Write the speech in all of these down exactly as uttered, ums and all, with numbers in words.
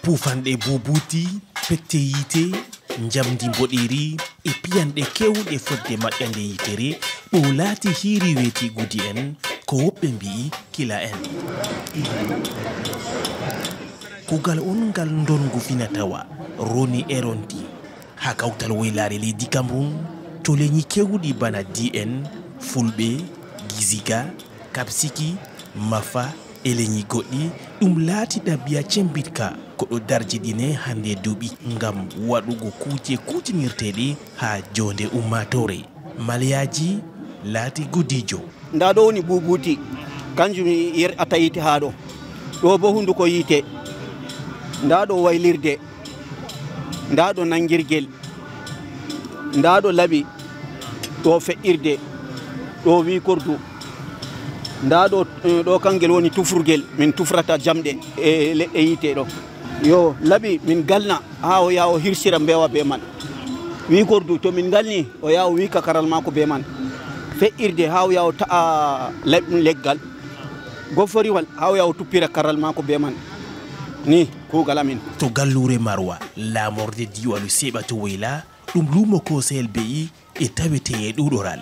Puufanɗe buubuuti, pette yiite, njamndi mboɗeeri e piyanɗe keewɗe fodde maƴƴande yitere, ɗo laati hiiri weeti Gudi en, ko woɓɓe mbi'i kila en. Kuugal on ngal ndonngu fina tawa, roni e ronti. Haa kawtal woylaare leydi Cameroun, to leñi keewɗi bana D N, Fulɓe, Giziga, Kapsiki, Mafa e leñi goɗɗi, ɗum laati ɗabiya cembiɗka ko ɗo darjiɗine hannde duuɓi ngam waɗugo kuuje kuutinirteeɗe haa joonde ummaatoore. Maleyaaji laati gudiijo. Ndaa ɗo woni buubuuti, kanjum yerɓata yiite haa ɗo. Ɗo bo hunnduko yiite. Ndaa ɗo waylirde. Ndaa ɗo nangirgel. Ndaa ɗo laɓi. Ɗo feƴƴirde. Ɗo wiikordu. Ndaa ɗo, eh, ɗo kangel woni tufrugel. Min tufrata jamɗe e leɗɗe yiite ɗo. Yo laɓi min galna haa o yaha o hirsira mbeewa bee man. Wiikordu to min galni o yaha o wiika karal maako bee man. Feƴƴirde haa o yaha o ta'a le-, leggal. Goforiwal haa o yaha o tuppira karal maako bee man. Ni kuugal amin. To galluure Marwa, laamorde diiwaalu Seeɓa to Woyla, ɗum luumo Koosayel Be'i e tawetee e ɗuuɗoral.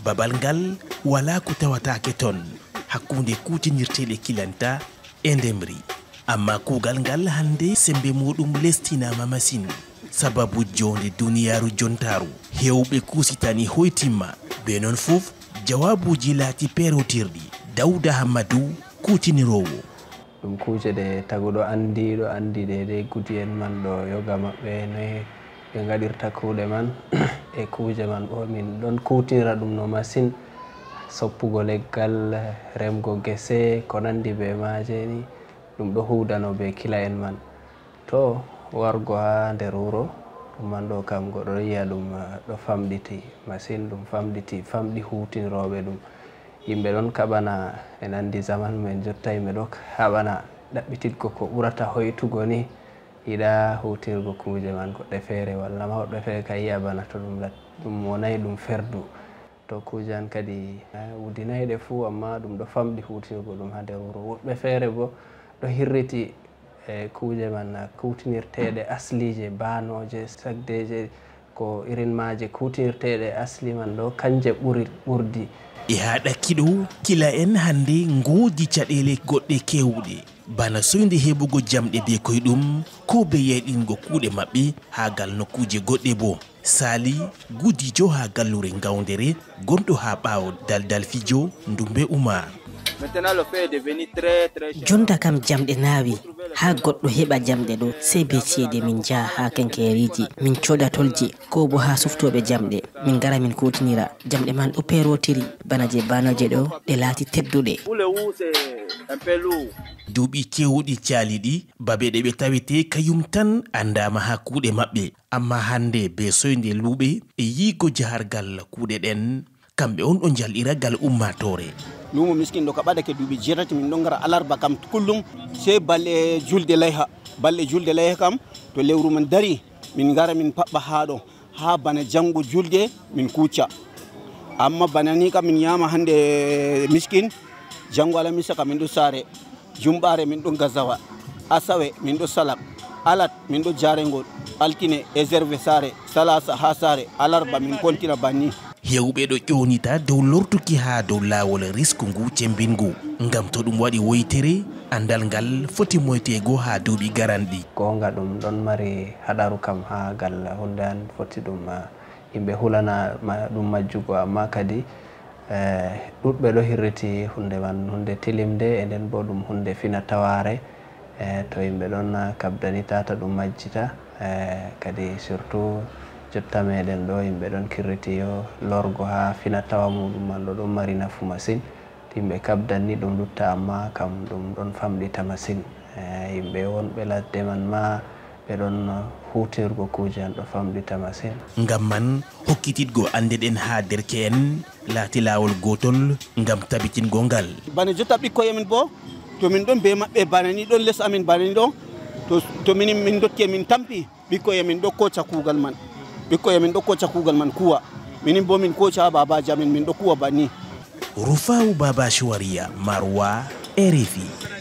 Babal ngal walaa ko tawataake ton, hakkunde kuutinirteeɗe kilanta e ndemri. Ammaa kuugal ngal hannde semmbe muuɗum lestinaama masin. Sababu joonde duniyaaru jontaaru, heewɓe kuusitani hoytimma. Bee non fof, jawaabuuji laati peerotirɗi. Dawda Hammadu, kuutiniroowo. Ɗum kuuje ɗe taguɗo anndi, ɗo anndi ɗe, ɗe Gudi en man ɗo yoga maɓɓe, noye ɓe ngaɗirta kuuɗe man e kuuje man bo min ɗon kuutinira ɗum no masin, soppugo leggal, remgo gese, ko nanndi bee maaje ni, ɗum ɗo huuwdano bee kila en man. To wargo haa nder wuro, ɗum man ɗo kam goɗɗo ɗo yi'a ɗum, eh, ɗo famɗiti masin, ɗum famɗiti, famɗi huuwtinirooɓe ɗum. Yimɓe ɗon kaɓana, en anndi zaman men jotta, yimɓe ɗo haɓana ɗaɓɓititgo ko ɓurata hoytugo ni, yiɗa huuwtirgo kuuje man goɗɗe feere, walla ma woɗɓe feere ka yi'a bana to ɗum lat-, ɗum wonaay ɗum ferdu. To kuuje an kadi, eh, wudinayɗe fuu, ammaa ɗum ɗo famɗi huuwtirgo ɗum haa nder wuro. Woɗɓe feere boo ɗo hirriti, eh, kuuje man, eh, kuutinirteeɗe asliije, baanooje, sagdeeje, ko irin maaje kuutinirteeɗe asli man ɗo, kanje ɓuri ɓurdi. E haa ɗakki ɗo, kila en hannde ngoodi caɗeele goɗɗe keewɗe, bana soynde heɓugo jamɗe bee koyɗum, ko bee yayɗingo kuuɗe maɓɓe haa gal nokkuuje goɗɗe boo. Sali Gudijo haa galluure Ngawndere, gonɗo haa ɓaawo daldal fijo Ndumbe Umar. Maintenant, le fait est devenu très, très cher. Jonta kam jamɗe naawi haa goɗɗo heɓa jamɗe ɗo, sey bee ceede min njaha haa kenkeeriiji, min cooda tolji, koo boo haa suftooɓe jamɗe, min ngara min kuutinira. Jamɗe man ɗo peerotiri, bana jey baanooje ɗo, ɗe laati tedduɗe. Pour le roux, c'est un peu lourd. Duuɓi keewɗi caaliiɗi, babe ɗe ɓe tawetee kayum tan anndaama haa kuuɗe maɓɓe. Ammaa hannde bee soynde luuɓe e yi'go jahargal kuuɗe ɗen, kamɓe on ɗo njalɗira gal ummaatoore. Luumo Miskin ɗo ka ɓadake duuɓi jeetati, min ɗon ngara alarba kam kullum, sey balɗe julde layha. Balɗe julde layha kam, to lewru man dari, min ngara min paɓɓa haa ɗo, haa bana janngo julde min kuuca. Ammaa bana ni kam min nyaama hannde Miskin, janngo alamisa kam min ɗo saare. Jumɓaare min ɗon Gazawa, Asawe min ɗo Salak, Alat min ɗo Jaarengol, Altine e Zerve saare, Salaasa haa saare, Alarba min kontina banni. Heewɓe ɗo ƴoonita dow lortuki haa dow laawol risku ngu cembinngu, ngam to ɗum waɗi woytere, anndal ngal foti moyteego haa duuɓi garanɗi. Goonga ɗum ɗon mari haɗaru kam haa gal hunnde an foti ɗum, ah, yimɓe hulana ma-, ɗum majjugo, ammaa kadi, eh, ɗuuɗɓe ɗo hirriti hunnde man, hunnde tilimnde, e nden boo ɗum hunnde fina tawaare. Eh, to yimɓe ɗon, ah, kaɓdani tata ɗum majjita, eh, kadi surtout jotta meɗen ɗo yimɓe ɗon kirriti yo lorgo haa fina tawa muɗum man ɗo ɗon mari nafu masin. Yimɓe kaɓdan ni ɗum lutta, ammaa kam ɗum ɗon famɗita masin. Eh, yimɓe wonɓe ladde man ma ɓe ɗon huutirgo kuuje an ɗo famɗita masin. Ngam man, hokkititgo annde ɗen haa derke'en laati laawol gootol ngam tabitingo ngal. Bana jotta ɓikkoy amin boo, to min ɗon bee maɓɓe bana ni, ɗon les amin bana ni ɗo, to, to minin min dotti e min tampi, ɓikkoy amin ɗo kooca kuugal man. Ɓikkoy amin ɗo kooca kuugal man kuwa. Minin boo min kooca haa baabaaji amin, min ɗo kuwa banni. Rufaa'u Baaba Shuwariya, Marwa, R F I.